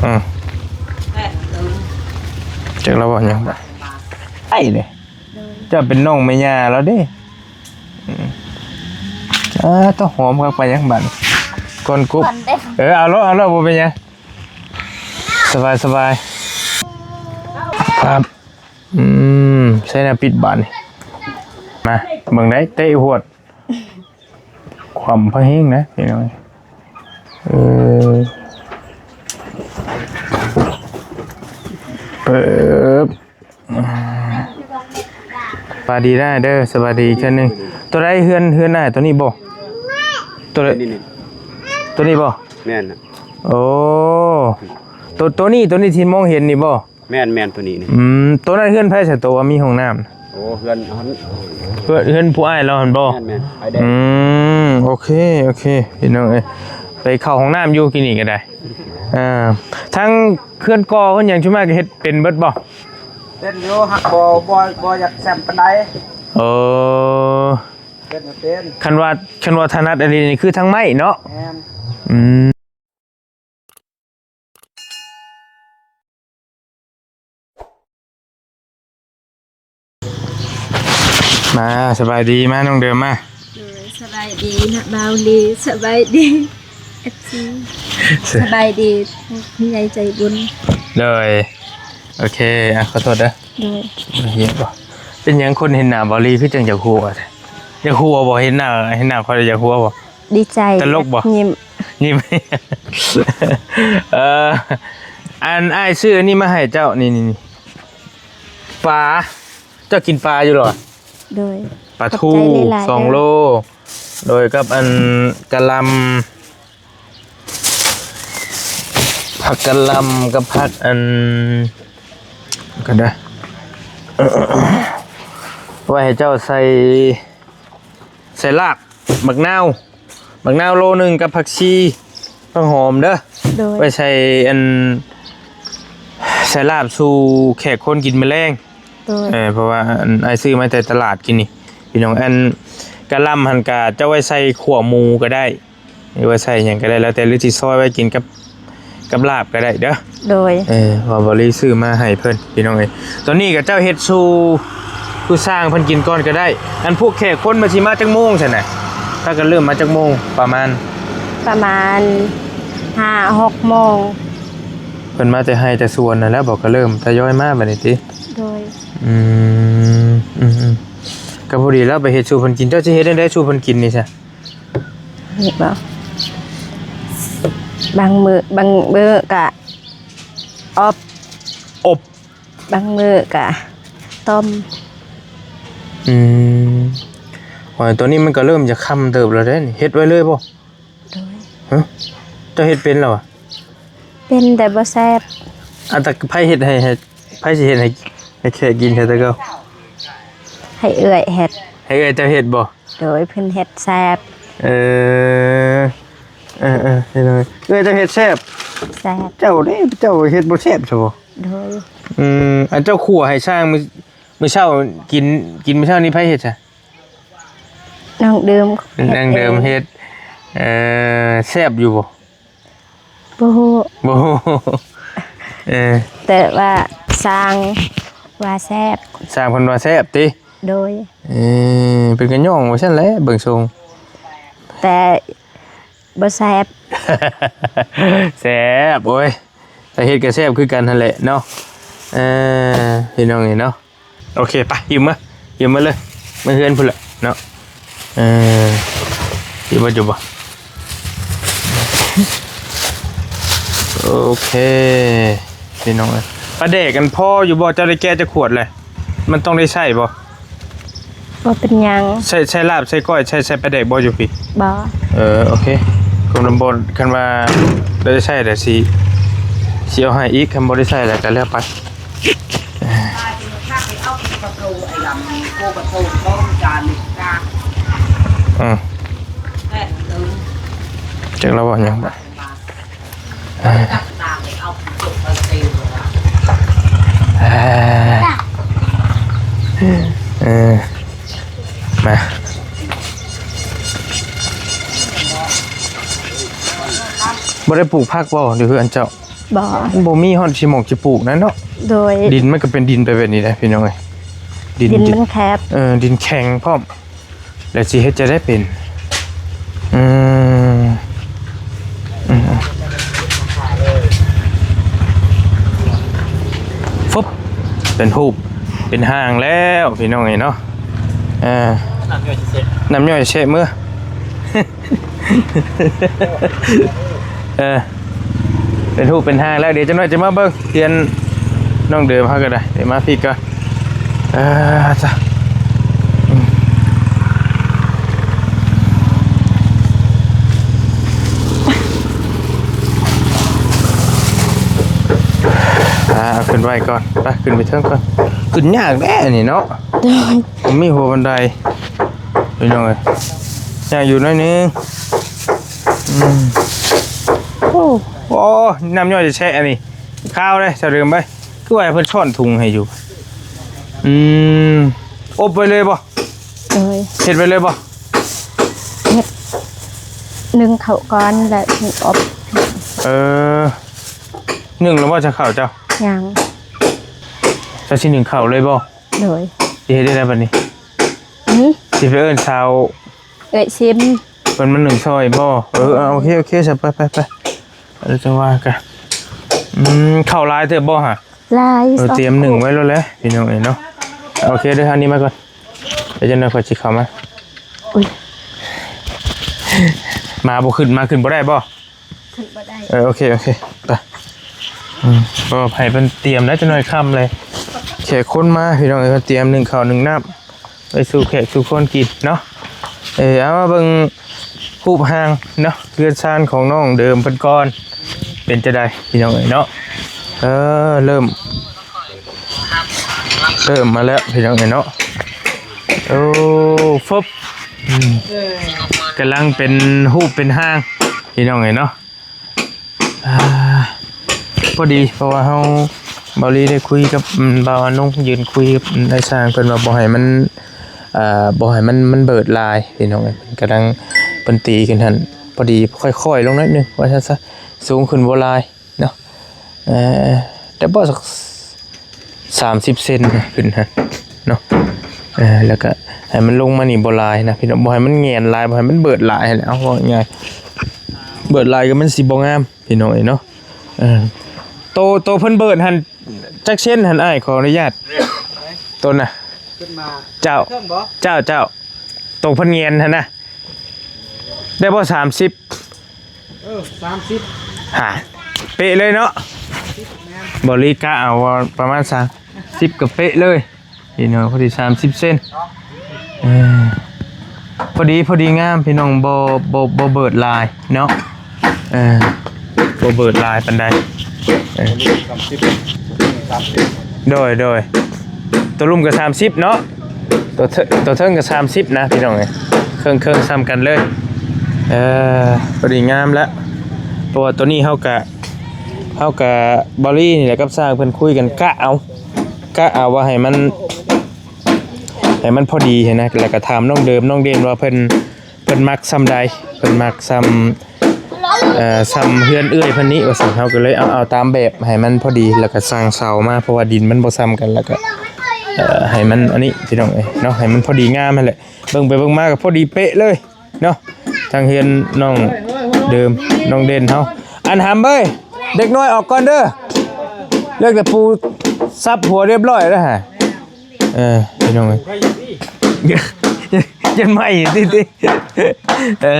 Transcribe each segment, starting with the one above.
ອືມ ຈັກລາວເວົ້າຫຍັງບາດ ໄອ້ເດ້ ເຈົ້າເປັນນ້ອງແມ່ຍ່າລາວເດ້. ອືມ ອ່າ ຕ້ອງຫອມຄັກປານຫຍັງບາດນີ້ ກ່ອນກົບ. ເອີ ເອົາໂລດ ເອົາໂລດ ບໍ່ເປັນຫຍັງ ສະບາຍ ສະບາຍ. ປັບ ອືມ ໃຊ້ແນວປິດບາດນີ້ ມາເບິ່ງໄດ້ ເຕະຫວດ ຄວ່ຳພະແຮງນະພີ່ນ້ອງ. ເອີ ເປີບ ສະບາຍດີນາເດີ ສະບາຍດີອີກເທື່ອໜຶ່ງ. ໂຕໃດເຮືອນ ເຮືອນອ້າຍ ໂຕນີ້ບໍ່? ໂຕໃດ? ໂຕນີ້ບໍ່? ແມ່ນນະ. ໂອ້ ໂຕ ໂຕນີ້ ໂຕນີ້ທີ່ມອງເຫັນນີ້ບໍ່? ແມ່ນໆ ໂຕນີ້ນີ້. ອືມ ໂຕນັ້ນເຮືອນໃຜຊະ ໂຕວ່າມີຫ້ອງນ້ຳ? ໂອ້ ເຮືອນ ເຮືອນ ເຮືອນຜູ້ອ້າຍລາວຫັ້ນບໍ່? ແມ່ນໆ ອ້າຍແດງ. ອືມ ໂອເຄ ໂອເຄ ພີ່ນ້ອງເອີຍ ໄປເຂົ້າຫ້ອງນ້ຳຢູ່ກີ້ນີ້ກໍໄດ້. ອ່າ ທາງເຮືອນກໍ່ເຮືອນຫຍັງ ຊຸມມາກໍເຮັດເປັນເບິດບໍ່? ເປັນຢູ່ ຮັກບໍ່ ບໍ່ ບໍ່ຢາກແຊມປານໃດ. ເອີ ເຮັດບໍ່ເປັນ. ຄັນວ່າ ຄັນວ່າຖະໜັດອີ່ຫຼີນີ້ຄືທາງໄມ້ເນາະ. ແມ່ນ. ອືມ. ມາ ສະບາຍດີ ມາ ນ້ອງເດີມ ມາ. ໂດຍ ສະບາຍດີນະ ບ່າວລີ ສະບາຍດີ ເອັຟຊີ ສະບາຍດີ ຜູ້ໃຫຍ່ໃຈບຸນ. ໂດຍ ໂອເຄ ອ່ະ ຂໍໂທດເດີ. ໂດຍ ເຫັນບໍ່ ເປັນຫຍັງຄົນເຫັນໜ້າບ່າວລີຄືຈັ່ງຢາກຫົວແທ້? ຢາກຫົວບໍ່? ເຫັນໜ້າ ເຫັນໜ້າຂ້ອຍແລ້ວຢາກຫົວບໍ່? ດີໃຈ. ຕະຫຼົກບໍ່? ຍິ້ມ ຍິ້ມ. ເອີ ອັນອ້າຍຊື້ອັນນີ້ມາໃຫ້ເຈົ້າ ນີ້ໆ ປາ ເຈົ້າກິນປາຢູ່ຫຼໍ? ໂດຍ ປາທູ ຂອບໃຈຫຼາຍໆ ສອງໂລ ເດີ ໂດຍ ກັບອັນກະຫຼ່ຳ ຜັກກະຫຼ່ຳກັບຜັກອັນ ກັນເດີ ໄວ້ໃຫ້ເຈົ້າໃສ່ ໃສ່ລາບ ບັກນາວ ບັກນາວໂລໜຶ່ງກັບຜັກຊີ ຜັກຫອມເດີ ໂດຍ ໄວ້ໃສ່ອັນ ໃສ່ລາບສູ່ແຂກຄົນກິນມື້ແລງ. ໂດຍ ເອີ ເພາະວ່າອັນ ອ້າຍຊື້ມາແຕ່ຕະຫຼາດກີ້ນີ້ ພີ່ນ້ອງ. ອັນກະຫຼ່ຳຫັ້ນກະເຈົ້າໄວ້ໃສ່ຂົ້ວໝູກໍໄດ້ ຫຼືວ່າໃສ່ຫຍັງກໍໄດ້ ແລ້ວແຕ່ ຫຼືຊິຊອຍໄວ້ກິນກັບ ກັບລາບກໍໄດ້ເດີ. ໂດຍ ເອີ ວ່າບໍລິຊື້ມາໃຫ້ເພິ່ນ ພີ່ນ້ອງເອີຍ. ຕອນນີ້ກໍເຈົ້າເຮັດສູ່ ສູ່ຊ່າງເພິ່ນກິນກ່ອນກໍໄດ້. ອັນພວກແຂກຄົນມັນຊິມາຈັກໂມງຊັ້ນນະ? ພາກັນເລີ່ມມາຈັກໂມງ? ປະມານ ປະມານຫ້າຫົກໂມງ. ເພິ່ນມາແຕ່ໄຮ່ແຕ່ສວນນັ້ນແຫຼະ ບໍ່ ກໍເລີ່ມທະຍອຍມາບັດນີ້ຕິ? ໂດຍ ອືມ ອືມ ອືມ ກໍພໍດີແລ້ວ ໄປເຮັດສູ່ເພິ່ນກິນ. ເຈົ້າຊິເຮັດແນວໃດສູ່ເພິ່ນກິນນີ້ຊະ? ເຮັດບໍ່? ບາງມື້ ບາງມື້ກະອົບ ອົບ ບາງມື້ກະຕົ້ມ. ອືມ ໂອ້ຍ ຕອນນີ້ມັນກໍເລີ່ມຈະຄ່ຳເຕີບແລ້ວເດ້ນີ້. ເຮັດໄວ້ເລີຍບໍ່? ໂດຍ ຮະ ເຈົ້າເຮັດເປັນແລ້ວຫວາ? ເປັນແຕ່ບໍ່ແຊບ. ອາ ແຕ່ໃຜເຮັດໃຫ້ ໃຫ້ ໃຜຊິເຮັດໃຫ້ ໃຫ້ແຂກກິນແທ້ແຕ່ເກົ່າ? ໃຫ້ເອື້ອຍເຮັດ. ໃຫ້ເອື້ອຍເຈົ້າເຮັດບໍ່? ໂດຍ ເພິ່ນເຮັດແຊບ. ເອີ ເອີ ເອີ ເອີ ເອື້ອຍເຈົ້າເຮັດແຊບ. ແຊບ. ເຈົ້າເດ້ ເຈົ້າເຮັດບໍ່ແຊບຊະບໍ່? ໂດຍ ອືມ. ອັນເຈົ້າຂົ້ວໃຫ້ຊ່າງມື້ ມື້ເຊົ້າກິນ ກິນມື້ເຊົ້ານີ້ໃຜເຮັດຊະ? ນ້ອງເດີມ ນ້ອງເດີມເຮັດ. ເອີ ແຊບຢູ່ບໍ່? ບໍ່ຮູ້ ບໍ່ຮູ້. ເອີ ແຕ່ວ່າຊ່າງວ່າແຊບ. ຊ່າງເພິ່ນວ່າແຊບຕິ? ໂດຍ ເອີ ເພິ່ນກໍຍ້ອງວ່າຊັ້ນແຫຼະເບິ່ງຊົງ ແຕ່ບໍ່ແຊບ. ແຊບ ໂອ້ຍ ແຕ່ເຮັດກໍແຊບຄືກັນຫັ້ນແຫຼະເນາະ. ເອີ ພີ່ນ້ອງເອີຍເນາະ. ໂອເຄ ໄປ ຢືມມາ ຢືມມາເລີຍ ມາເຮືອນພຸ້ນແຫຼະເນາະ. ເອີ ຢູ່ບໍ່ ຢູ່ບໍ່? ໂອເຄ ພີ່ນ້ອງເອີຍ ປາແດກອັນພໍຢູ່ບໍ່? ເຈົ້າໄດ້ແກະຈັກຂວດແລ້ວ? ມັນຕ້ອງໄດ້ໃຊ້ບໍ່? ບໍ່ເປັນຫຍັງ. ໃສ່ ໃສ່ລາບ ໃສ່ກ້ອຍ ໃສ່ ໃສ່ປາແດກບໍ່ຢູ່ພີ້? ບໍ່. ເອີ ໂອເຄ ກົມລຳບົດ ຄັນວ່າໄດ້ໃຊ້ແລ້ວຊິ ຊິເອົາໃຫ້ອີກ ຄັນບໍ່ໄດ້ໃຊ້ແລ້ວກໍແລ້ວໄປ. ອືມ ຈັກລາວເວົ້າຫຍັງບາດ. ເອີ ເອີ ມາ ບໍ່ໄດ້ປູກຜັກບໍ່ຢູ່ເຮືອນເຈົ້າ? ບໍ່ ມັນບໍ່ມີຮອດຊິໝອກຊິປູກນັ້ນເນາະ. ໂດຍ ດິນມັນກໍເປັນດິນໄປແບບນີ້ແຫຼະພີ່ນ້ອງເອີຍ. ດິນ ດິນມັນແຄບ ເອີ ດິນແຂງພ້ອມ. ແລ້ວຊິເຮັດຈັ່ງໃດເປັນ? ອືມ ອືມ ຟຶບ ເປັນຮູບເປັນຮ່າງແລ້ວພີ່ນ້ອງເອີຍເນາະ. ເອີ ນ້ຳຍ່ອຍຊິເຊະ ນ້ຳຍ່ອຍຊິເຊະເມືອ. ເອີ ເປັນຮູບເປັນຮ່າງແລ້ວ. ດຽວຈັກໜ້ອຍຈະມາເບິ່ງ ເຮືອນນ້ອງເດີມເຮົາກໍໄດ້. ດຽວມາພີ້ກ່ອນ. ເອີ ຈ້ະ ອືມ ອ່າ ເອົາຂຶ້ນໄວ້ກ່ອນ. ໄປ ຂຶ້ນໄປເທິງກ່ອນ. ຂຶ້ນຍາກແດ່ນີ້ເນາະ. ໂດຍ ບໍ່ມີຫົວບັນໄດ ພີ່ນ້ອງເອີຍ. ຍາກຢູ່ໜ້ອຍໜຶ່ງ. ອືມ ໂອ້ ໂອ້ ນ້ຳຍ່ອຍແຊະອັນນີ້. ຄາວເດ້ ສາວເດີມເອີຍ. ຄືວ່າໃຫ້ເພິ່ນຊ້ອນຖົງໃຫ້ຢູ່. ອືມ ອົບໄວ້ເລີຍບໍ່? ໂດຍ ເຮັດໄວ້ເລີຍບໍ່? ເຮັດ ໜຶ້ງເຂົ້າກ່ອນ ແລ້ວຈຶ່ງອົບ. ເອີ ໜຶ້ງແລ້ວບໍ່ ຈະເຂົ້າເຈົ້າ? ຍັງ. ເຈົ້າຊິໜຶ້ງເຂົ້າເລີຍບໍ່? ໂດຍ ຊິເຮັດໄດ້ໃດບັດນີ້? ຫື? ຊິໄປເອີ້ນສາວ ເອື້ອຍຊິມ ເພິ່ນມາໜຶ້ງຊ່ອຍບໍ່? ເອີ ເອີ ໂອເຄ ໂອເຄ ຊະ ໄປ ໄປ ໄປ. ເອີ ຈັ່ງວ່າກັນ. ອືມ ເຂົ້າຫຼາຍເຕີບບໍ່ຫະ? ຫຼາຍ. ເອີ ຕຽມໜຶ້ງໄວ້ໂລດແຫຼະພີ່ນ້ອງເອີຍເນາະ. ໂອເຄເດີ ເອົານີ້ມາກ່ອນ. ດຽວຈັກໜ້ອຍຂ້ອຍຊິເຂົ້າມາ. ອຸ້ຍ ມາບໍ່ຂຶ້ນ ມາຂຶ້ນບໍ່ໄດ້ບໍ່? ຂຶ້ນບໍ່ໄດ້. ເອີ ໂອເຄ ໂອເຄ ໄປ. ອືມ ກໍໃຫ້ເພິ່ນຕຽມໄດ້ຈັກໜ້ອຍຄ່ຳເລີຍ. ແຂກຄົນມາພີ່ນ້ອງເອີຍ ເພິ່ນຕຽມໜຶ້ງເຂົ້າໜຶ້ງນ້ຳ ໄປສູ່ແຂກສູ່ຄົນກິນເນາະ. ເອີ ເອົາມາເບິ່ງຮູບຮ່າງເນາະ ເຮືອນຊານຂອງນ້ອງເດີມເພິ່ນກ່ອນ ເປັນຈັ່ງໃດພີ່ນ້ອງເອີຍເນາະ. ເອີ ເລີ່ມ ເລີ່ມມາແລ້ວພີ່ນ້ອງເອີຍເນາະ. ໂອ້ ຟຶບ ອືມ ກຳລັງເປັນຮູບເປັນຮ່າງພີ່ນ້ອງເອີຍເນາະ. ອ່າ ພໍດີ ເພາະວ່າເຮົາ ເບົາລີໄດ້ຄຸຍກັບ ອືມ ບ່າວອານຸ ຢືນຄຸຍກັບ ອືມ ນາຍຊ່າງ ເພິ່ນວ່າບໍ່ໃຫ້ມັນ ອ່າ ບໍ່ໃຫ້ມັນ ມັນເບີດຫຼາຍພີ່ນ້ອງເອີຍ. ເພິ່ນກຳລັງ ເພິ່ນຕີຂຶ້ນຫັ້ນ ພໍດີຄ່ອຍໆລົງໜ້ອຍໜຶ່ງ ວ່າຊັ້ນຊະ. ສູງຂຶ້ນບໍ່ຫຼາຍເນາະ. ເອີ ແຕ່ບໍ່ສັກ ສາມສິບເຊັນຂຶ້ນຫັ້ນເນາະ. ເອີ ແລ້ວກະໃຫ້ມັນລົງມານີ້ບໍ່ຫຼາຍນະພີ່ນ້ອງ ບໍ່ໃຫ້ມັນແຫງນຫຼາຍ ບໍ່ໃຫ້ມັນເບີດຫຼາຍຫັ້ນແຫຼະ. ເອົາ ເວົ້າງ່າຍໆ ເບີດຫຼາຍກໍມັນຊິບໍ່ງາມພີ່ນ້ອງເອີຍເນາະ. ເອີ ໂຕ ໂຕເພິ່ນເບີດຫັ້ນຈັກເຊັນຫັ້ນ ອ້າຍ ຂໍອະນຸຍາດ? ໂຕນະ ຂຶ້ນມາ ເຈົ້າ ເທິງບໍ່? ເຈົ້າ ເຈົ້າ ໂຕເພິ່ນແຫງນຫັ້ນນະ ໄດ້ບໍ່ ສາມສິບ? ເອີ ສາມສິບ ຫາ ເປະເລີຍເນາະ. ສາມສິບ ແມ່ນ ບໍລິກະເອົາປະມານສາມສິບກໍເປະເລີຍພີ່ນ້ອງ ພໍດີສາມສິບເຊັນ. ເອີ ພໍດີ ພໍດີງາມພີ່ນ້ອງ ບໍ່ ບໍ່ ບໍ່ເບີດຫຼາຍເນາະ. ເອີ ບໍ່ເບີດຫຼາຍປານໃດ. ເອີ ສາມສິບ ສາມສິບ ໂດຍ ໂດຍ ຕົວລຸ່ມກໍສາມສິບເນາະ ຕົວເທິ- ຕົວເທິງກໍສາມສິບນະພີ່ນ້ອງເອີຍ ເຄິ່ງໆສ່ຳກັນເລີຍ. ເອີ ພໍດີງາມແລ້ວ ເພາະວ່າຕົວນີ້ເຮົາກະ ເຮົາກະ ເບົາລີນີ້ແຫຼະກັບຊ່າງເພິ່ນຄຸຍກັນ ກະເອົາ ກະເອົາວ່າໃຫ້ມັນ ໃຫ້ມັນພໍດີຫັ້ນນະ. ແລ້ວກະຖາມນ້ອງເດີມ ນ້ອງເດັ່ນວ່າເພິ່ນ ເພິ່ນມັກສ່ຳໃດ ເພິ່ນມັກສ່ຳ ເອີ ສ່ຳເຮືອນເອື້ອຍເພິ່ນນີ້ວ່າຊັ້ນ. ເຮົາກໍເລີຍເອົາ ເອົາຕາມແບບໃຫ້ມັນພໍດີ ແລ້ວກໍສັ່ງເສົາມາ ເພາະວ່າດິນມັນບໍ່ສ່ຳກັນ ແລ້ວກໍ ເອີ ໃຫ້ມັນອັນນີ້ພີ່ນ້ອງເອີຍເນາະ ໃຫ້ມັນພໍດີງາມຫັ້ນແຫຼະ. ເບິ່ງໄປເບິ່ງມາກໍພໍດີເປະເລີຍເນາະ ທາງເຮືອນນ້ອງເດີມ ນ້ອງເດັ່ນເຮົາ. ອັນຫຳເອີຍ ເດັກນ້ອຍອອກກ່ອນເດີ ເລີກແຕ່ປູສັບຫົວຮຽບຮ້ອຍແລ້ວຫາ. ເອີ ພີ່ນ້ອງເອີຍ ຍັງໃໝ່ຕິ ຕິ ເອີ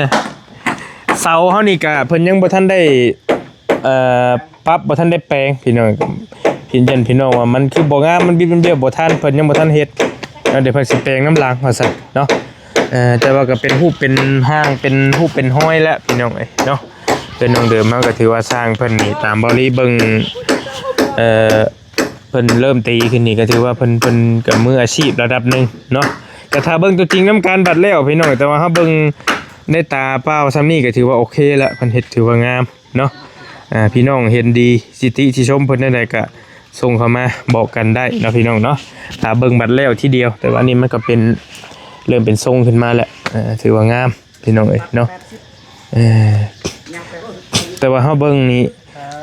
ເສົາເຮົານີ້ກະເພິ່ນຍັງບໍ່ທັນໄດ້ ເອີ ປັບ ບໍ່ທັນໄດ້ແປງພີ່ນ້ອງ. ພີ່ ຢ້ານພີ່ນ້ອງວ່າມັນຄືບໍ່ງາມ ມັນບິດມັນບ້ຽວບໍ່ທັນ ເພິ່ນຍັງບໍ່ທັນເຮັດເນາະ ດຽວເພິ່ນຊິແປງນຳຫຼັງວ່າຊັ້ນເນາະ. ເອີ ແຕ່ວ່າກໍເປັນຮູບເປັນຮ່າງ ເປັນຮູບເປັນຮອຍແລ້ວພີ່ນ້ອງເອີຍເນາະ. ເປັນນ້ອງເດີມເຮົາກໍຖືວ່າຊ່າງເພິ່ນນີ້ ຕາມເບົາລີເບິ່ງ ເອີ ເພິ່ນເລີ່ມຕີຂຶ້ນນີ້ ກໍຖືວ່າເພິ່ນ ເພິ່ນກໍມືອາຊີບລະດັບໜຶ່ງເນາະ. ກໍຖ້າເບິ່ງຕົວຈິງນຳກັນບັດແລ້ວພີ່ນ້ອງ ແຕ່ວ່າເຮົາເບິ່ງໃນຕາເປົ່າສ່ຳນີ້ ກໍຖືວ່າໂອເຄລະ ເພິ່ນເຮັດຖືວ່າງາມເນາະ. ອ່າ ພີ່ນ້ອງເຫັນດີ ຊິຕິຊິຊົມເພິ່ນແນວໃດ ກໍສົ່ງເຂົ້າມາບອກກັນໄດ້ເນາະ ພີ່ນ້ອງເນາະ. ຖ້າເບິ່ງບັດແລ້ວທີດຽວ ແຕ່ວ່າອັນນີ້ມັນກໍເປັນ ເລີ່ມເປັນຊົງຂຶ້ນມາແລ້ວ ຖືວ່າງາມ ພີ່ນ້ອງເອີຍເນາະ. ເອີ ແຕ່ວ່າເຮົາເບິ່ງນີ້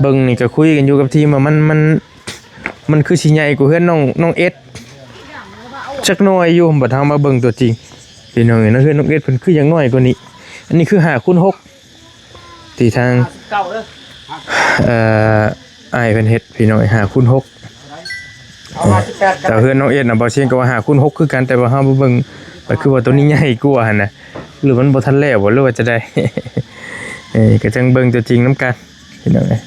ເບິ່ງນີ້ກໍຄຸຍກັນຢູ່ກັບທີມວ່າມັນ ມັນ ມັນຄືຊິໃຫຍ່ກວ່າເຮືອນນ້ອງ ນ້ອງເອັດຈັກໜ້ອຍຢູ່ ບັດເຮົາມາເບິ່ງຕົວຈິງ ພີ່ນ້ອງເອີຍເນາະ ເຮືອນນ້ອງເອັດເພິ່ນຄືຍັງນ້ອຍກວ່ານີ້. ອັນນີ້ຄືຫ້າຄູນຫົກ ທີ່ທາງ ເອີ ອ້າຍເພິ່ນເຮັດ ພີ່ນ້ອງເອີຍ ຫ້າຄູນຫົກ. ເອີ ແຕ່ເຮືອນນ້ອງເອັດນະ ບ່າວຊຽງກໍວ່າຫ້າຄູນຫົກຄືກັນ ແຕ່ວ່າເຮົາມາເບິ່ງ ກໍຄືວ່າຕົວນີ້ໃຫຍ່ກວ່າຫັ້ນນະ ຫຼືມັນບໍ່ທັນແລ້ວບໍ່ ຫຼືວ່າຈະໃດ ເອີ ກໍຈັ່ງເບິ່ງຕົວຈິງນຳກັນ ພີ່ນ້ອງເອີຍ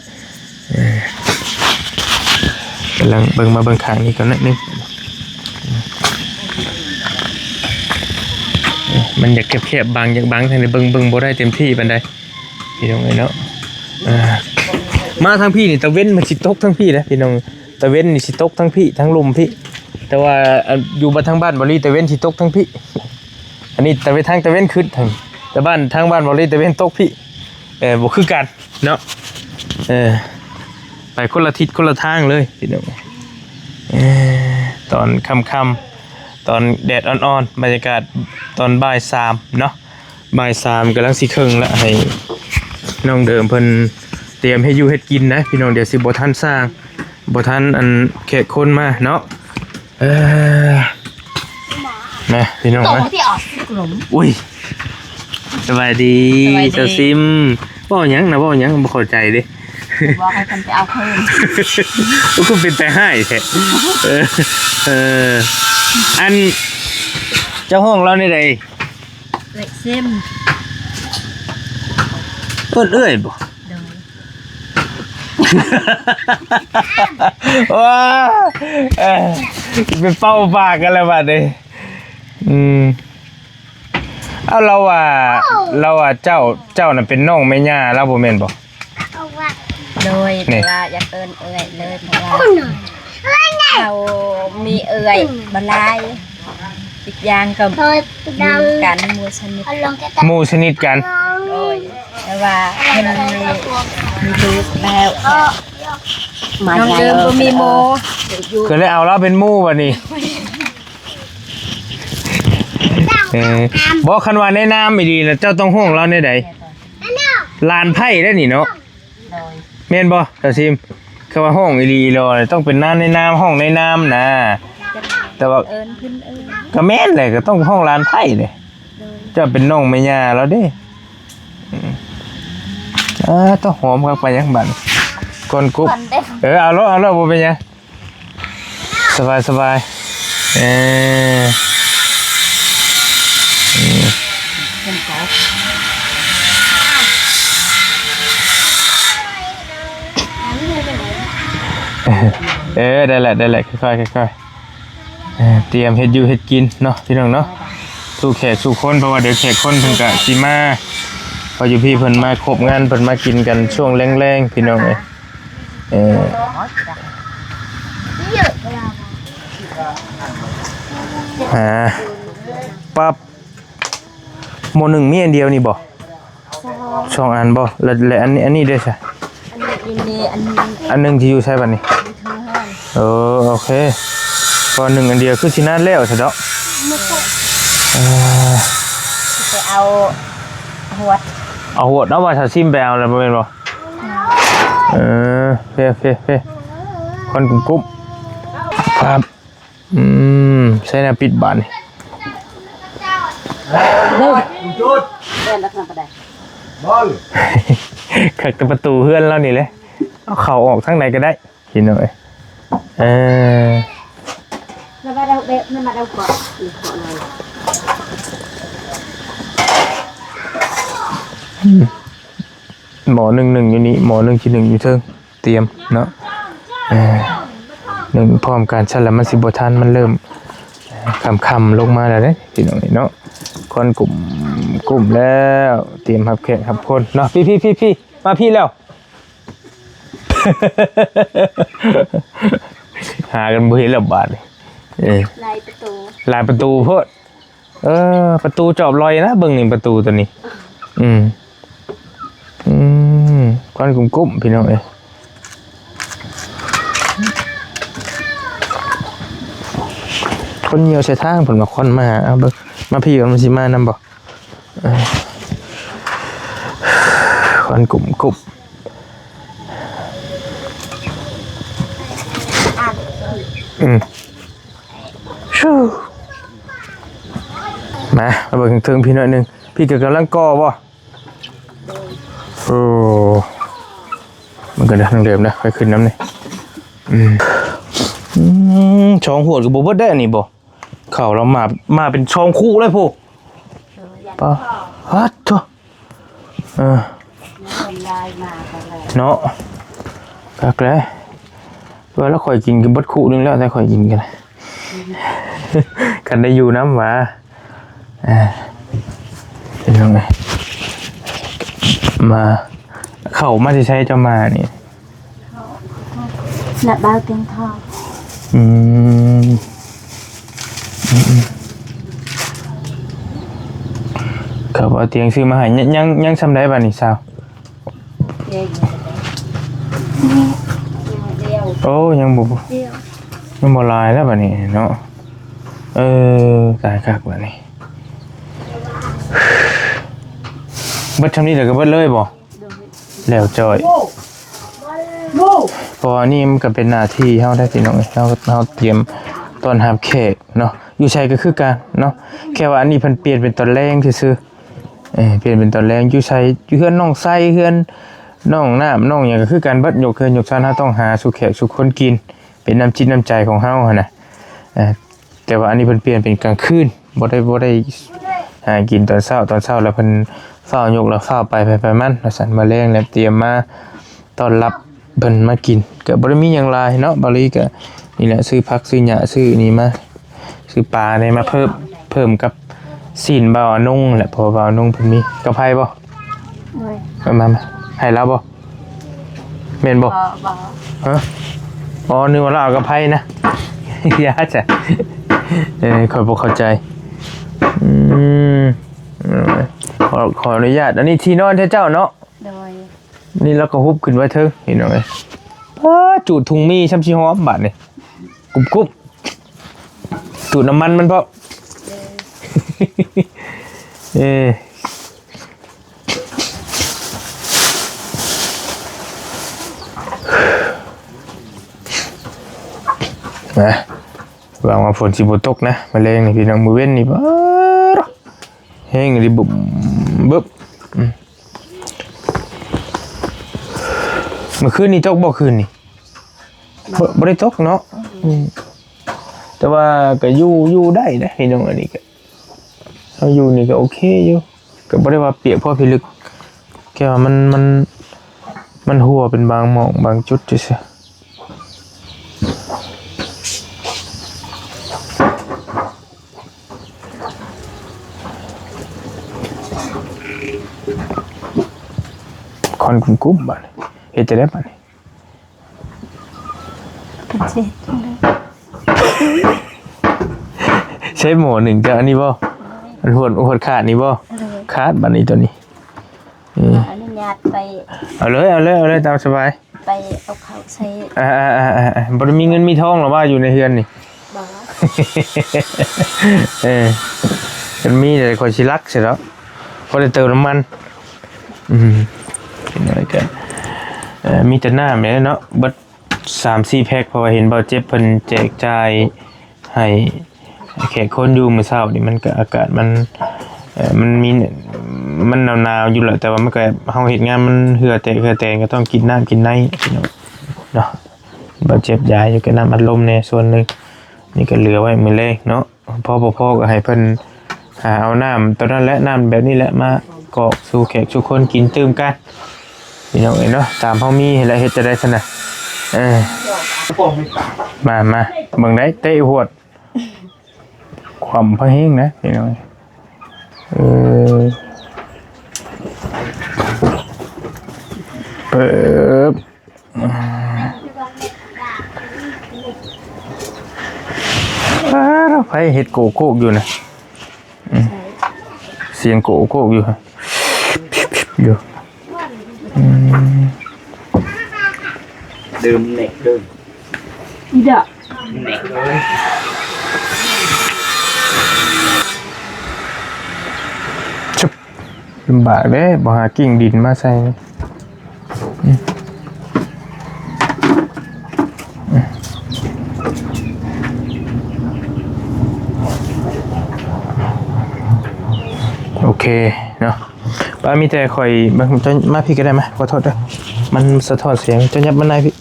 ເອີ ກຳລັງເບິ່ງ ມາເບິ່ງຂ້າງນີ້ກ່ອນໜ້ອຍໜຶ່ງ ເອີ ມັນຢາກແຄບໆ ບັງ ຢາກບັງທາງໃດ ເບິ່ງ ເບິ່ງບໍ່ໄດ້ເຕັມທີ່ປານໃດ ພີ່ນ້ອງເອີຍເນາະ. ເອີ ມາທາງພີ້ນີ້ ຕາເວັນມັນຊິຕົກທາງພີ້ນະ ພີ່ນ້ອງ ຕາເວັນນີ້ຊິຕົກທາງພີ້ ທາງລຸ່ມພີ້ ແຕ່ວ່າ ອັນ ຢູ່ບ້ານ ທາງບ້ານບ່າວລີ ຕາເວັນຊິຕົກທາງພີ້ ອັນນີ້ຕາເວັນ ທາງຕາເວັນຂຶ້ນ ແຕ່ບ້ານ ທາງບ້ານບ່າວລີ ຕາເວັນຕົກພີ້ ເອີ ບໍ່ຄືກັນເນາະ ເອີ ໄປຄົນລະທິດຄົນລະທາງເລີຍ ພີ່ນ້ອງ. ເອີ ຕອນຄ່ຳໆ ຕອນແດດອ່ອນໆ ບັນຍາກາດຕອນບ່າຍສາມເນາະ ບ່າຍສາມກຳລັງຊິເຄິ່ງລະ ໃຫ້ນ້ອງເດີມເພິ່ນຕຽມເຮັດຢູ່ເຮັດກິນນະ ພີ່ນ້ອງ ດຽວຊິບໍ່ທັນຊ່າງ ບໍ່ທັນອັນແຂກຄົນມາເນາະ. ເອີ ນະ ພີ່ນ້ອງນະ ອຸ້ຍ ສະບາຍດີ ສະບາຍດີ ສາວຊິມ ເວົ້າຫຍັງນະ ເວົ້າຫຍັງ ບໍ່ເຂົ້າໃຈເດ້ ບອກໃຫ້ເພິ່ນໄປເອົາຄືນ ໂອ້ ຄືເປັນຕາຮ້າຍແທ້ ເອີ ເອີ ອັນ ເຈົ້າຮ້ອງລາວແນວໃດ? ເອື້ອຍຊິມ ເອີ້ນເອື້ອຍບໍ່? ໂດຍ ວ້າ ເອີ ໄປເປົ່າປາກກັນແລ້ວບາດນີ້ ອືມ ເອົາ ລາວວ່າ ລາວວ່າເຈົ້າ ເຈົ້ານັ້ນເປັນນ້ອງແມ່ຍ່າລາວບໍ່ແມ່ນບໍ່? ໂດຍ ນີ້ ແຕ່ວ່າຢາກເອີ້ນເອື້ອຍເລີຍ ເພາະວ່າເຮົາມີເອື້ອຍບໍ່ຫຼາຍ ອີກຢ່າງກໍ ໂດຍ ຢູ່ກັນໝູ່ສະໜິດ ໝູ່ສະໜິດກັນ ໂດຍ ແຕ່ວ່າເພິ່ນມີລູກແລ້ວ ມາ ນ້ອງເດີມບໍ່ມີໝູ່ ກໍເລີຍເອົາລາວເປັນໝູ່ບັດນີ້. ເອີ ບໍ່ ຄັນວ່າໃນນາມອີ່ຫຼີນະ ເຈົ້າຕ້ອງຮ້ອງລາວແນວໃດ? ຫຼານໃພ້ໄດ໋ນີ້ເນາະ ໂດຍ ແມ່ນບໍ່ ສາວຊິມ? ຄຳວ່າຮ້ອງອີ່ຫຼີອີ່ຫຼໍ່ ຕ້ອງເປັນນາມໃນນາມ ຮ້ອງໃນນາມນະ ແຕ່ວ່າ ເອີ້ນເພິ່ນເອີ້ນ ກໍແມ່ນແຫຼະ ກໍຕ້ອງຮ້ອງຫຼານໃພ້ເດ້ ໂດຍ ເຈົ້າເປັນນ້ອງແມ່ຍ່າລາວເດ້ ອືມ ເອີ ຕ້ອງຫອມຄັກປານຫຍັງບັດ ກ່ອນກຸບ ເອີ ເອົາໂລດ ເອົາໂລດ ບໍ່ເປັນຫຍັງ. ສະບາຍ ສະບາຍ ເອີ ອືມ ເອີ ໄດ້ແຫຼະ ໄດ້ແຫຼະ ຄ່ອຍໆ ຄ່ອຍໆ ເອີ ຕຽມເຮັດຢູ່ເຮັດກິນເນາະ ພີ່ນ້ອງເນາະ ສູ່ແຂກສູ່ຄົນ ເພາະວ່າດຽວແຂກຄົນເພິ່ນກະຊິມາ ເພາະຢູ່ພີ້ເພິ່ນມາຄົບງານ ເພິ່ນມາກິນກັນຊ່ວງແລງໆ ພີ່ນ້ອງເອີຍ. ເອີ ອ່າ ປັບ ໝໍ້ໜຶ່ງມີອັນດຽວນີ້ບໍ່? ສອງ ສອງອັນບໍ່? ແລະ ແລະ ອັນນີ້ ອັນນີ້ເດ້ຊະ? ອັນນີ້ຢູ່ນີ້ ອັນນີ້ ອັນໜຶ່ງທີ່ຢູ່ໃສບັດນີ້? ຢູ່ເທິງເຮືອນ ເອີ ໂອເຄ ເພາະໜຶ່ງອັນດຽວຄືຊິນານແລ້ວຊະເນາະ ເອີ ຊິໄປເອົາຫວດ ເອົາຫວດ ເອົາວ່າສາວຊິມໄປເອົາແລ້ວບໍ່ແມ່ນບໍ່? ເອີ ໂອເຄ ໂອເຄ ໂອເຄ ຄວັນກຸ້ມໆ ປັບ ອືມ ໃສ່ໜ້າປິດບາດນີ້ ຄັກແຕ່ປະຕູເຮືອນລາວນີ້ແຫຼະ ເອົາເຂົ້າອອກທາງໃດກໍໄດ້ ພີ່ນ້ອງເອີຍ ເອີ ໝໍ້ໜຶ່ງ ໜຶ້ງຢູ່ນີ້ ໝໍ້ໜຶ່ງຊິໜຶ້ງຢູ່ເທິງ ຕຽມເນາະ ເອີ ໜຶ້ງພ້ອມກັນຊັ້ນລະ ມັນຊິບໍ່ທັນ ມັນເລີ່ມຄ່ຳໆລົງມາແລ້ວເດ້ ພີ່ນ້ອງເນາະ ຄວັນກຸ້ມໆແລ້ວ ຕຽມຮັບແຂກຮັບຄົນເນາະ ພີ້ໆໆໆ ມາພີ້ແລ້ວ ຫາກັນບໍ່ເຫັນແລ້ວບາດນີ້ ເອີ ຫຼາຍປະຕູ ຫຼາຍປະຕູໂພດ ເອີ ປະຕູຈອບລອຍນະ ເບິ່ງນີ້ປະຕູຕົວນີ້ ອືມ ອືມ ຄວັນກຸ້ມໆ ພີ່ນ້ອງເອີຍ ຄົນຍ່ຽວໃສ່ທາງ ເພິ່ນວ່າຄວັນມາຫາ ເອົາເບິ່ງ ມາພີ້ກ່ອນ ມັນຊິມານຳບໍ່? ເອີ ຄວັນກຸ້ມໆ ອືມ ມາ ມາເບິ່ງເທິງໆ ພີ່ໜ້ອຍໜຶ່ງ ພີ່ກໍກຳລັງກໍ່ບໍ່? ໂອ້ ມັນກໍໄດ້ທາງເດີມນະ ໄປຂຶ້ນນຳນີ້ ອືມ ອືມ ສອງຫວດກໍບໍ່ເບິດໄດ໋ອັນນີ້ບໍ່? ເຂົ້າລາວມາ ມາເປັນສອງຄູ່ເລີຍພຸ້ນ ປາດໂທ້ ເອີ ເນາະ ຄັກແຫຼະ ວ່າລະຂ້ອຍກິນກໍເບິດຄູ່ໜຶ່ງແລ້ວ ແຕ່ຂ້ອຍກິນກໍໄດ້ ຄັນໄດ້ຢູ່ນຳຫວາ ອ່າ ເປັນຈັ່ງໃດ ມາ ເຂົ້າມາແຕ່ໃສເຈົ້າມານີ້? ນະ ບ່າວຕຽງທອງ ອືມ ອືມ ເຂົ້າບ່າວຕຽງຊື້ມາໃຫ້ ຍັງ ຍັງ ຍັງຊ່ຳໃດບາດນີ້ສາວ? ໂອ້ ຍັງບໍ່ ຍັງບໍ່ຫຼາຍແລ້ວບາດນີ້ເນາະ ເອີ ຕາຍຄັກບາດນີ້ ເບິດຊ່ຳນີ້ແລ້ວກໍເບິດເລີຍບໍ່? ແລ້ວຈ້ອຍ ເພາະວ່ານີ້ມັນກໍເປັນໜ້າທີ່ເຮົາໄດ໋ພີ່ນ້ອງເອີຍ ເຮົາ ເຮົາຕຽມຕ້ອນຮັບແຂກເນາະ ຢູ່ໃສກໍຄືກັນເນາະ ແຄ່ວ່າອັນນີ້ເພິ່ນປ່ຽນເປັນຕອນແລງຊື່ໆ ເອີ ປ່ຽນເປັນຕອນແລງ ຢູ່ໃສ ຢູ່ເຮືອນນ້ອງໄຊ ເຮືອນນ້ອງນ້ຳ ນ້ອງຫຍັງກໍຄືກັນເບິດ ຍົກເຮືອນຍົກຊານ ເຮົາຕ້ອງຫາສູ່ແຂກສູ່ຄົນກິນ ເປັນນ້ຳຈິດນ້ຳໃຈຂອງເຮົາຫັ້ນນະ ເອີ ແຕ່ວ່າອັນນີ້ເພິ່ນປ່ຽນເປັນກາງຄືນ ບໍ່ໄດ້ ບໍ່ໄດ້ຫາກິນຕອນເຊົ້າ ຕອນເຊົ້າແລ້ວເພິ່ນຟ້າວຍົກແລ້ວຟ້າວໄປ ໃຜໄປມັນວ່າຊັ້ນ ມາແລງແລ້ວຕຽມມາຕ້ອນຮັບເພິ່ນມາກິນ ກໍບໍ່ໄດ້ມີຫຍັງຫຼາຍເນາະ ບາລີກໍນີ້ແຫຼະ ຊື້ຜັກຊື້ຫຍ້າ ຊື້ນີ້ມາ ຊື້ປານີ້ມາເພີ່ມ ເພີ່ມກັບຊີ້ນບ່າວອານົງແຫຼະ ເພາະວ່າບ່າວອານົງເພິ່ນມີ ກັບໃຜບໍ່? ໂດຍ ເອົາມາ ມາ ໃຫ້ລາວບໍ່? ແມ່ນບໍ່? ບໍ່ ບໍ່ ຮະ? ອໍ ນຶກວ່າລາວເອົາກັບໃຜນະ ຢ່າຊະ ເອີ ຂ້ອຍບໍ່ເຂົ້າໃຈ ອືມ ເອີ ຂໍ ຂໍອະນຸຍາດ ອັນນີ້ທີ່ນອນເຈົ້າເນາະ? ໂດຍ ນີ້ລາວກໍຮຸບຂຶ້ນໄວ້ເທິງ ພີ່ນ້ອງເອີຍ ປາດ ຈູດທຸງມີຊ່ຳຊິຫອມບາດນີ້ ກຸບໆ ຈູດນ້ຳມັນມັນພ້ອມ ເອີ ມາ ຫວັງວ່າຝົນຊິບໍ່ຕົກນະ ມາແລງນີ້ພີ່ນ້ອງ ມື້ເວັນນີ້ ປາດ ແຮງອີ່ຫຼີ ບຶບ ບຶບ ອືມ ມື້ຄືນນີ້ຕົກບໍ່ ຄືນນີ້? ບໍ່ ບໍ່ໄດ້ຕົກເນາະ ອືມ ແຕ່ວ່າກໍຢູ່ ຢູ່ໄດ້ນະພີ່ນ້ອງ ອັນນີ້ກໍ ເຮົາຢູ່ນີ້ກໍໂອເຄຢູ່ ກໍບໍ່ໄດ້ວ່າປຽກພໍພິລຶກ ແຄ່ວ່າມັນ ມັນ ມັນຮົ່ວເປັນບາງໝ່ອງບາງຈຸດຊື່ໆ. ຄວັນກຸ້ມໆ ບາດນີ້ ເຮັດຈັ່ງໃດບາດນີ້? ເພິ່ນຊິເຮັດຈັ່ງໃດ? ໃຊ້ໝໍ້ໜຶ້ງຈາກອັນນີ້ບໍ່? ອັນຫວດ ຫວດຂາດນີ້ບໍ່? ເອີ ຂາດບາດນີ້ຕົວນີ້ ເອີ ຂໍອະນຸຍາດໄປ ເອົາເລີຍ ເອົາເລີຍ ເອົາເລີຍ ຕາມສະບາຍ ໄປເອົາເຂົ້າໃສ່ ອ່າໆໆໆ ບໍ່ໄດ້ມີເງິນມີທອງຫຼອກວ່າຢູ່ໃນເຮືອນນີ້? ບໍ່ ເອີ ຄັນມີແຕ່ຂ້ອຍຊິລັກໃສ່ດອກ ພໍໄດ້ເຕີມນ້ຳມັນ ອືມ ເປັນຫຍັງກະ ເອີ ມີແຕ່ນ້ຳນີ້ແຫຼະເນາະ ເບິດສາມສີ່ແພັກ ເພາະວ່າເຫັນບ່າວເຈັບເພິ່ນແຈກຈ່າຍໃຫ້ແຂກຄົນຢູ່ມື້ເຊົ້ານີ້ ມັນກະ ອາກາດມັນ ເອີ ມັນມີ ມັນໜາວໆຢູ່ແຫຼະ ແຕ່ວ່າມັນກະ ເຮົາເຮັດງານມັນເຫື່ອແຕກເຫື່ອແຕນ ກໍຕ້ອງກິນນ້ຳກິນໃນເນາະ ບ່າວເຈັບຢາຢູ່ ກະນ້ຳອັດລົມແດ່ສ່ວນໜຶ່ງ ນີ້ກະເຫຼືອໄວ້ມື້ແລງເນາະ ພໍບໍ່ພໍກໍໃຫ້ເພິ່ນຫາເອົານ້ຳຕົວນັ້ນແຫຼະ ນ້ຳແບບນີ້ແຫຼະ ມາກອກສູ່ແຂກສູ່ຄົນກິນຕື່ມກັນ ພີ່ນ້ອງເອີຍເນາະ ຕາມເຮົາມີຫັ້ນແຫຼະ ເຮັດຈັ່ງໃດຊັ້ນນະ ເອີ ມາ ມາ ເບິ່ງໄດ້ ເຕະຫວດ ຄວ່ຳພະແຮງນະ ພີ່ນ້ອງ ເອີ ເປີບ ອ້າວ ໃຜເຮັດໂກໂກກຢູ່ນະ ອືມ ສຽງໂກໂກກຢູ່ ຢູ່ ອືມ ດື່ມເນັກເດີ້ ອີດອກ ເນັກເດີ້ ຊຶບ. ລຳບາກເດ້ ບໍ່ຫາກິ່ງດິນມາໃສ່ນີ້ ອືມ ອືມ ເຄເນາະ ວ່າມີແຕ່ຂ້ອຍເບິ່ງ ເຈົ້າມາພີ້ກໍໄດ້ ມາ ຂໍໂທດເດີ ມັນສະທ້ອນສຽງ ເຈົ້າຫຍັບມາໃນພີ້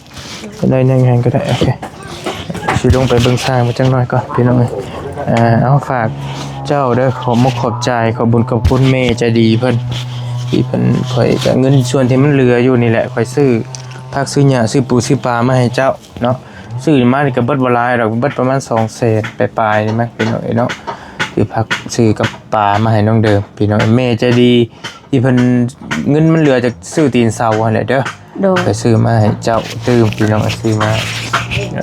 ໜ້ອຍໜຶ່ງແຮງກໍໄດ້ ໂອເຄ ຊິລົງໄປເບິ່ງຊ່າງມາຈັກໜ້ອຍກ່ອນ ພີ່ນ້ອງເອີຍ ເອົາ ຝາກເຈົ້າເດີ ຂອບມຸກຂອບໃຈ ຂອບບຸນຂອບຄຸນແມ່ໃຈດີເພິ່ນ ທີ່ເພິ່ນ ຂ້ອຍກໍເງິນສ່ວນທີ່ມັນເຫຼືອຢູ່ນີ້ແຫຼະ ຂ້ອຍຊື້ຜັກຊື້ຫຍ້າ ຊື້ປູຊື້ປາມາໃຫ້ເຈົ້າເນາະ ຊື້ມານີ້ກໍເບິດບໍ່ຫຼາຍດອກ ເບິດປະມານສອງແສນປາຍໆນີ້ມັ້ງ ພີ່ນ້ອງເອີຍເນາະ ຊື້ຜັກຊື້ກັບປາມາໃຫ້ນ້ອງເດີ ພີ່ນ້ອງເອີຍ ແມ່ໃຈດີ ທີ່ເພິ່ນ ເງິນມັນເຫຼືອຈາກຊື້ຕີນເສົາຫັ້ນແຫຼະເດີ ໂດຍ ໄປຊື້ມາໃຫ້ເຈົ້າຕື່ມ ພີ່ນ້ອງ ຊື້ມາ ເອີ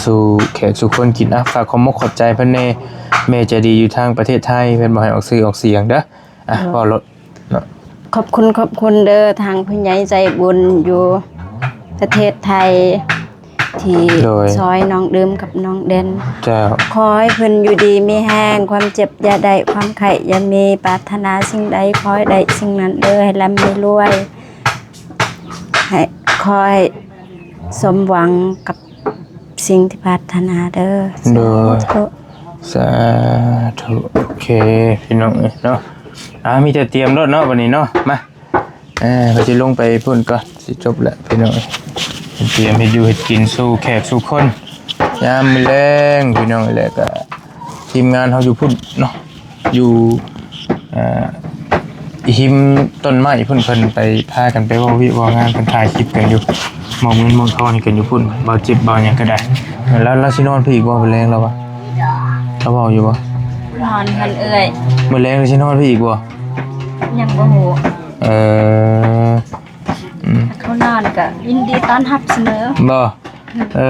ສູ່ແຂກສູ່ຄົນກິນ ອ່ະ ຝາກຂອບມຸກຂອບໃຈເພິ່ນແດ່ ແມ່ໃຈດີຢູ່ທາງປະເທດໄທ ເພິ່ນບໍ່ໃຫ້ອອກຊື່ອອກສຽງເດີ ອ່ະ ໂດຍ ເວົ້າໂລດເນາະ ຂອບຄຸນ ຂອບຄຸນເດີ ທາງຜູ້ໃຫຍ່ໃຈບຸນຢູ່ປະເທດໄທ ທີ່ ໂດຍ ຊ່ອຍນ້ອງດື່ມກັບນ້ອງແດນ ເຈົ້າ ຂໍໃຫ້ເພິ່ນຢູ່ດີມີແຮງ ຄວາມເຈັບຢ່າໄດ້ ຄວາມໄຂ້ຢ່າມີ ປາດຖະໜາສິ່ງໃດຂໍໃຫ້ໄດ້ສິ່ງນັ້ນເດີ ໃຫ້ລ່ຳໃຫ້ລວຍ ໃຫ້ ຂໍໃຫ້ສົມຫວັງກັບສິ່ງທີ່ປາດຖະໜາເດີ ໂດຍ ສາທຸ ສາທຸ ໂອເຄ ພີ່ນ້ອງເອີຍເນາະ ອ່າ ມີແຕ່ຕຽມໂລດເນາະ ບັດນີ້ເນາະ ມາ ເອີ ຂ້ອຍຊິລົງໄປພຸ້ນກ່ອນ ຊິຈົບແລ້ວພີ່ນ້ອງເອີຍ ຕຽມເຮັດຢູ່ເຮັດກິນສູ່ແຂກສູ່ຄົນ ຍາມມື້ແລງພີ່ນ້ອງ ແລ້ວກະທີມງານເຮົາຢູ່ພຸ້ນເນາະ ຢູ່ ເອີ ຫິມຕົ້ນໄມ້ພຸ້ນ ເພິ່ນໄປ ພາກັນໄປເວົ້າວຽກເວົ້າງານ ເພິ່ນຖ່າຍຄລິບກັນຢູ່ ມອບເງິນມອບທອນໃຫ້ກັນຢູ່ພຸ້ນ ເບົາເຈັບເບົາຫຍັງກໍໄດ້ ແລ້ວລາວຊິນອນພີ້ອີກບໍ່ ມື້ແລງລາວວ່າ ລາວເວົ້າຢູ່ບໍ່? ນອນເຮືອນເອື້ອຍ ມື້ແລງລາວຊິນອນພີ້ອີກບໍ່? ຍັງບໍ່ຮູ້ ເອີ ອືມ ເຂົານອນກໍຍິນດີຕ້ອນຮັບສະເໝີ ບໍ່? ເອີ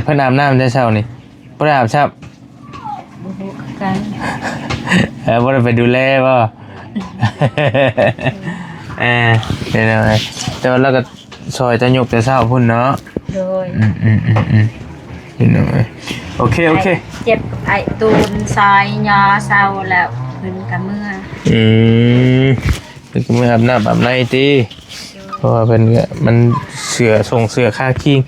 ເພິ່ນອາບນ້ຳແຕ່ເຊົ້ານີ້ ບໍ່ໄດ້ອາບຊ້ຳ ບໍ່ຮູ້ຄືກັນ ເອີ ບໍ່ໄດ້ໄປດູແລບໍ່? ເອີ ເປັນຫຍັງ ແຕ່ວ່າລາວກໍຊ່ອຍເຈົ້າຍົກແຕ່ເຊົ້າພຸ້ນເນາະ ໂດຍ ອືມໆໆໆ ເປັນຫຍັງ ໂອເຄ ໂອເຄ ເຈັບໄອຕູນຊາຍຢາເຊົາແລ້ວ ເພິ່ນກໍເມືອ ອືມ ເພິ່ນກໍເມືອອາບນ້ຳອາບໃນຕິ ເພາະວ່າເພິ່ນກໍ ມັນເສື້ອ ສົ່ງເສື້ອຄາຄີງ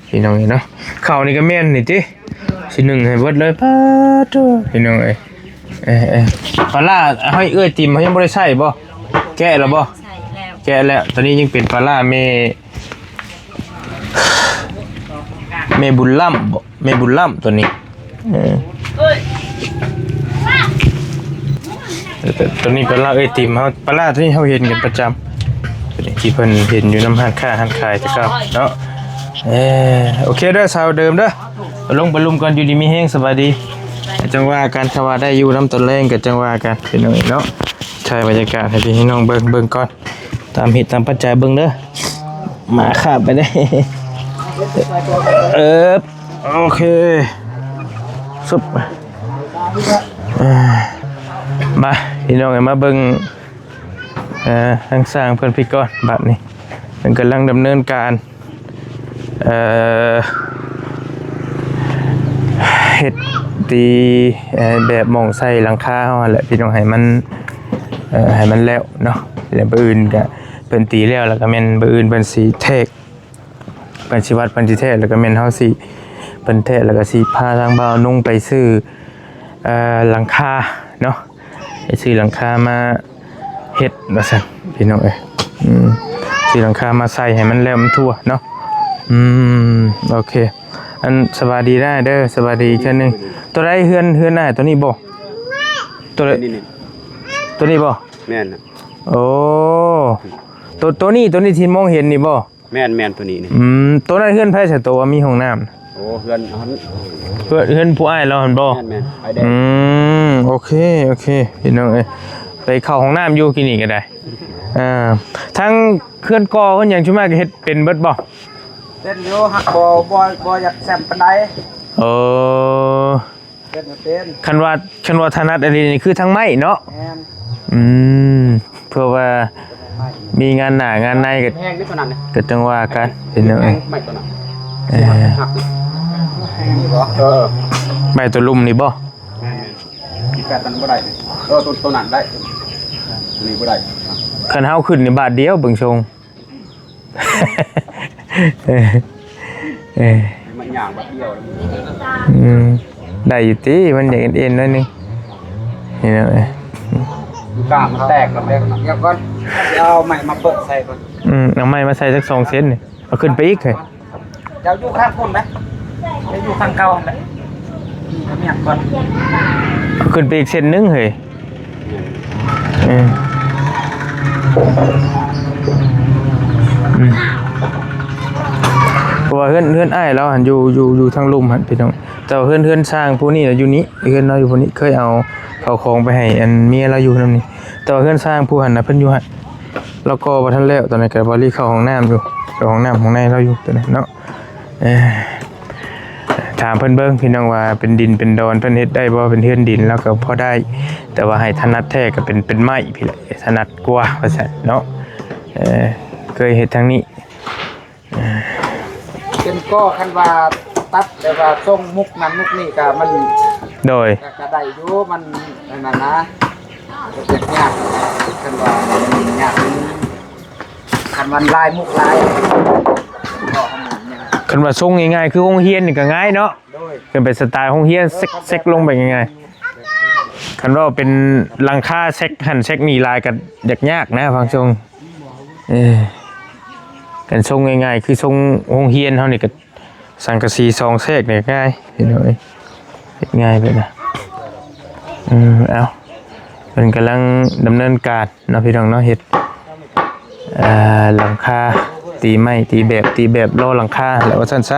ພີ່ນ້ອງເອີຍເນາະ ເຂົ້ານີ້ກໍແມ່ນນີ້ຕິ ຊິໜຶ້ງໃຫ້ເບິດເລີຍ ປາດໂທ້ ພີ່ນ້ອງເອີຍ ເອີໆ ປາລ້າຫ້ອຍເອື້ອຍຕິ່ມເຮົາຍັງບໍ່ໄດ້ໃຊ້ບໍ່? ແກະແລ້ວບໍ່? ໃຊ້ແລ້ວ ແກະແລ້ວ ຕອນນີ້ຍັງເປັນປາລ້າແມ່ ແມ່ບຸນລ້ຳບໍ່? ແມ່ບຸນລ້ຳຕົວນີ້ ເອີ ຕົວນີ້ປາລ້າເອື້ອຍຕິ່ມເຮົາ ປາລ້າຕົວນີ້ເຮົາເຫັນກັນປະຈຳ ຕົວນີ້ທີ່ເພິ່ນເຫັນຢູ່ນຳຮ້ານຄ້າຮ້ານຂາຍແຕ່ເກົ່າເນາະ ເອີ ໂອເຄເດີ ສາວເດີມເດີ ລົງໄປລຸ່ມກ່ອນ ຢູ່ດີມີແຮງ ສະບາຍດີ ຈັ່ງວ່າກັນ ຖ້າວ່າໄດ້ຢູ່ນຳຕອນແລງກໍຈັ່ງວ່າກັນ ພີ່ນ້ອງເນາະ ຖ່າຍບັນຍາກາດໃຫ້ພີ່ໃຫ້ນ້ອງເບິ່ງ ເບິ່ງກ່ອນ ຕາມເຫດຕາມປັດໄຈເບິ່ງເດີ ໝາຄາບໄປເດ້ ເອີບ ໂອເຄ ຊຶບ ເອີ ມາ ພີ່ນ້ອງເອີຍ ມາເບິ່ງ ເອີ ທາງຊ່າງເພິ່ນພີ້ກ່ອນ ບາດນີ້ເພິ່ນກຳລັງດຳເນີນການ ເອີ ເຮັດຕີ ເອີ ແບບໝ່ອງໃສ່ຫຼັງຄາເຮົາຫັ້ນແຫຼະ ພີ່ນ້ອງ ໃຫ້ມັນ ເອີ ໃຫ້ມັນແລ້ວເນາະ ແລ້ວມື້ອື່ນກະເພິ່ນຕີແລ້ວ ແລ້ວກະແມ່ນມື້ອື່ນເພິ່ນຊິແທກ ເພິ່ນຊິວັດ ເພິ່ນຊິແທກ ແລ້ວກະແມ່ນເຮົາຊິ ເພິ່ນແທກ ແລ້ວກະຊິພາທາງບ່າວນຸ່ງໄປຊື້ ເອີ ຫຼັງຄາເນາະ ໄປຊື້ຫຼັງຄາມາເຮັດວ່າຊັ້ນ ພີ່ນ້ອງເອີຍ ອືມ ຊື້ຫຼັງຄາມາໃສ່ໃຫ້ມັນແລ້ວມັນທົ່ວເນາະ ອືມ ໂອເຄ ອັນ ສະບາຍດີນາຍເດີ ສະບາຍດີອີກເທື່ອໜຶ່ງ ໂຕໃດເຮືອນ ເຮືອນອ້າຍ ໂຕນີ້ບໍ່? ໂຕໃດ? ໂຕນີ້ບໍ່? ແມ່ນ ໂອ້ ໂຕ ໂຕນີ້ ໂຕນີ້ທີ່ມອງເຫັນນີ້ບໍ່? ແມ່ນໆ ໂຕນີ້ນີ້ ອືມ ໂຕນັ້ນເຮືອນໃຜຊະ ໂຕວ່າມີຫ້ອງນ້ຳ? ໂອ້ ເຮືອນ ເຮືອນ ເຮືອນຜູ້ອ້າຍລາວຫັ້ນບໍ່? ແມ່ນໆ ອ້າຍແດງ ອືມ ໂອເຄ ໂອເຄ ພີ່ນ້ອງເອີຍ ໄປເຂົ້າຫ້ອງນ້ຳຢູ່ກີ້ນີ້ກໍໄດ້ ອ່າ ທາງເຮືອນກໍເຮືອນຫຍັງ ສ່ວນມາກກໍເຮັດເປັນເບິດບໍ່? ເປັນຢູ່ ຫາກບໍ່ ບໍ່ ບໍ່ຢາກແຊມປານໃດ ເອີ ເປັນ ເປັນ ຄັນວ່າ ຄັນວ່າຖະໜັດອີ່ຫຼີນີ້ຄືທາງໄມ້ເນາະ ແມ່ນ ອືມ ເພື່ອວ່າມີງານໜ້າງານໃນກໍ ແຮງເດ້ຕົວນັ້ນ ກໍຈັ່ງວ່າກັນ ພີ່ນ້ອງເອີຍ ແຮງໄມ້ຕົວນັ້ນ ເອີ ເອີ ໄມ້ຕົວລຸ່ມນີ້ບໍ່? ແມ່ນໆ ແປດມັນບໍ່ໄດ້ ເອີ ຕົວ ຕົວນັ້ນໄດ້ ຕົວນີ້ບໍ່ໄດ້ ຄັນເຮົາຂຶ້ນນີ້ບາດດຽວເບິ່ງຊົງ ເອີ ເອີ ມັນຍ່າງບາດດຽວ ອືມ ໄດ້ຢູ່ຕິ ມັນຢາກເອັນໆໜ້ອຍໜຶ່ງ ເຫັນແລ້ວ ເອີ ກ້າມມັນແຕກແລ້ວແມ່ນ. ດຽວກ່ອນ ຊິເອົາໄມ້ມາເປີດໃສ່ກ່ອນ. ອືມ ເອົາໄມ້ມາໃສ່ຈັກສອງເຊັນນີ້ ເອົາຂຶ້ນໄປອີກເຮີ້ຍ. ເຈົ້າຢູ່ຂ້າງພຸ້ນນະ ເຈົ້າຢູ່ຂ້າງເກົ່າຫັ້ນແຫຼະ. ອືມ ເອົາມຽນກ່ອນ ເອົາຂຶ້ນໄປອີກເສັ້ນໜຶ່ງເຮີ້ຍ. ເອີ ອືມ ເພາະວ່າເຮືອນ ເຮືອນອ້າຍລາວຫັ້ນຢູ່ ຢູ່ ຢູ່ທາງລຸ່ມຫັ້ນພີ່ນ້ອງ. ແຕ່ວ່າເຮືອນ ເຮືອນຊ່າງຜູ້ນີ້ລະຢູ່ນີ້ ເຮືອນລາວຢູ່ຜູ້ນີ້. ເຄີຍເອົາເຂົ້າຂອງໄປໃຫ້ອັນເມຍລາວຢູ່ນຳນີ້ ແຕ່ວ່າເຮືອນຊ່າງຜູ້ຫັ້ນນະເພິ່ນຢູ່ຫັ້ນ ລາວກໍບໍ່ທັນແລ້ວ. ຕອນນີ້ກໍບໍ່ລີເຂົ້າຫ້ອງນ້ຳຢູ່ ເຂົ້າຫ້ອງນ້ຳຫ້ອງໃນລາວຢູ່ຕອນນີ້ເນາະ. ເອີ ຖາມເພິ່ນເບິ່ງພີ່ນ້ອງວ່າເປັນດິນເປັນດອນ ເພິ່ນເຮັດໄດ້ບໍ່? ເປັນເຮືອນດິນລາວກໍພໍໄດ້ ແຕ່ວ່າໃຫ້ຖະໜັດແທ້ກໍເປັນ ເປັນໄມ້ພີ້ແຫຼະ ຖະໜັດກວ່າວ່າຊັ້ນເນາະ. ເອີ ເຄີຍເຮັດທາງນີ້ ເປັນກໍຄັນວ່າຕັດ ແບບວ່າຊົງມຸກນັ້ນມຸກນີ້ກໍມັນ ໂດຍ ກໍ ກໍໄດ້ຢູ່ ມັນອັນນັ້ນນະ ກໍຢາກຍາກ ຄັນວ່າມັນຍາກ ຄັນມັນຫຼາຍມຸກຫຼາຍກໍມັນຍາກ. ຄັນວ່າຊົງງ່າຍໆ ຄືໂຮງຮຽນນີ້ກໍງ່າຍເນາະ. ໂດຍ ເປັນໄປສະໄຕໂຮງຮຽນ ເຊັກ ເຊັກລົງໄປງ່າຍໆ. ຄັນວ່າເປັນຫຼັງຄາແຊັກຫັ້ນແຊັກນີ້ຫຼາຍກໍຢາກຍາກນະ ບາງຊ່ວງ. ເອີ ຄັນຊົງງ່າຍໆ ຄືຊົງໂຮງຮຽນເຮົານີ້ກໍ ສັງກະສີສອງແຊກນີ້ງ່າຍພີ່ນ້ອງເອີຍ ເຮັດງ່າຍເລີຍນະ. ເອີ ເອົາ ເພິ່ນກຳລັງດຳເນີນການເນາະ ພີ່ນ້ອງເນາະ ເຮັດ ເອີ ຫຼັງຄາ ຕີໄມ້ ຕີແບບ ຕີແບບລໍຫຼັງຄາແຫຼະວ່າຊັ້ນຊະ.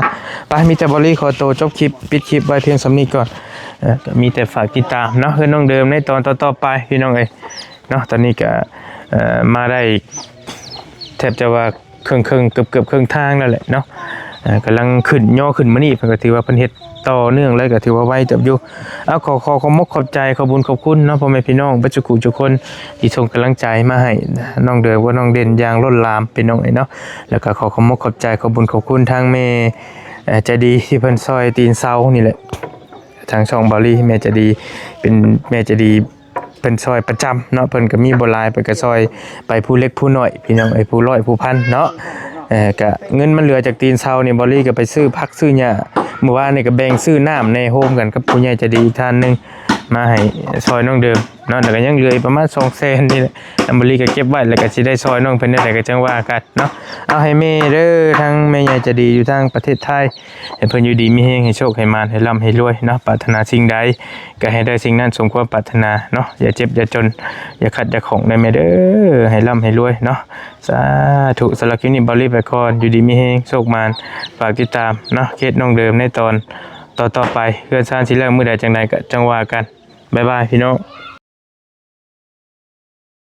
ໄປ ມີແຕ່ບໍ່ລີຂໍໂຕຈົບຄລິບ ປິດຄລິບໄວ້ພຽງສ່ຳນີ້ກ່ອນ. ເອີ ກໍມີແຕ່ຝາກຕິດຕາມເນາະ ເຮືອນນ້ອງເດີມໃນຕອນຕໍ່ໆໄປ ພີ່ນ້ອງເອີຍເນາະ. ຕອນນີ້ກໍ ເອີ ມາໄດ້ແທບຈະວ່າ ເຄິ່ງໆ ເກືອບໆ ເຄິ່ງທາງແລ້ວແຫຼະເນາະ. ເອີ ກຳລັງຂຶ້ນ ຍໍຂຶ້ນມານີ້ ເພິ່ນກໍຖືວ່າເພິ່ນເຮັດຕໍ່ເນື່ອງເລີຍ ກໍຖືວ່າໄວເຕີບຢູ່. ເອົາ ຂໍ ຂໍຂອບມົກຂອບໃຈ ຂອບບຸນຂອບຄຸນເນາະ ພໍ່ແມ່ພີ່ນ້ອງເບິດສູ່ຜູ້ທຸກຄົນ ທີ່ສົ່ງກຳລັງໃຈມາໃຫ້ນ້ອງເດີກັບນ້ອງເດັ່ນຢ່າງລົ້ນຫຼາມ ພີ່ນ້ອງເອີຍເນາະ. ແລ້ວກໍຂໍຂອບມົກຂອບໃຈ ຂອບບຸນຂອບຄຸນທາງແມ່ ເອີ ໃຈດີ ທີ່ເພິ່ນຊ່ອຍຕີນເສົານີ້ແຫຼະ ທາງຊ່ອງເບົາລີ ແມ່ໃຈດີ ເປັນແມ່ໃຈດີ ເພິ່ນຊ່ອຍປະຈຳເນາະ ເພິ່ນກໍມີບໍ່ຫຼາຍ ເພິ່ນກໍຊ່ອຍໄປຜູ້ເລັກຜູ້ນ້ອຍ ພີ່ນ້ອງເອີຍ ຜູ້ຮ້ອຍຜູ້ພັນເນາະ. ເອີ ກະເງິນມັນເຫຼືອຈາກຕີນເສົານີ້ ເບົາລີກໍໄປຊື້ຜັກຊື້ຫຍ້າ ມື້ວານນີ້ກໍແບ່ງຊື້ນ້ຳແດ່ ໂຮມກັນກັບຜູ້ໃຫຍ່ໃຈດີອີກທ່ານໜຶ່ງ ມາໃຫ້ຊ່ອຍນ້ອງເດີມເນາະ. ແລ້ວກໍຍັງເຫຼືອອີກປະມານສອງແສນນີ້ແຫຼະ ແລ້ວເບົາລີກໍເກັບໄວ້ ແລ້ວກໍຊິໄດ້ຊ່ອຍນ້ອງເພິ່ນແນວໃດກໍຈັ່ງວ່າກັນເນາະ. ເອົາ ໃຫ້ແມ່ເດີ ທາງແມ່ໃຫຍ່ໃຈດີຢູ່ທາງປະເທດໄທ ໃຫ້ເພິ່ນຢູ່ດີມີແຮງ ໃຫ້ໂຊກໃຫ້ໝານ ໃຫ້ລ່ຳໃຫ້ລວຍເນາະ. ປາດຖະໜາສິ່ງໃດ ກໍໃຫ້ໄດ້ສິ່ງນັ້ນສົມຄວາມປາດຖະໜາເນາະ. ຢ່າເຈັບຢ່າຈົນ ຢ່າຂັດຢ່າຂ້ອງເດີແມ່ເດີ ໃຫ້ລ່ຳໃຫ້ລວຍເນາະ. ສາທຸ. ສຳລັບຄລິບນີ້ເບົາລີໄປກ່ອນ ຢູ່ດີມີແຮງ ໂຊກໝານ. ຝາກຕິດຕາມເນາະ ເຂດນ້ອງເດີມໃນຕອນຕໍ່ໆໄປ. ເຮືອນຊານຊິແລ້ວມື້ໃດຈັ່ງໃດກໍຈັ່ງວ່າກັນ. ບາຍບາຍ ພີ່ນ້ອງ.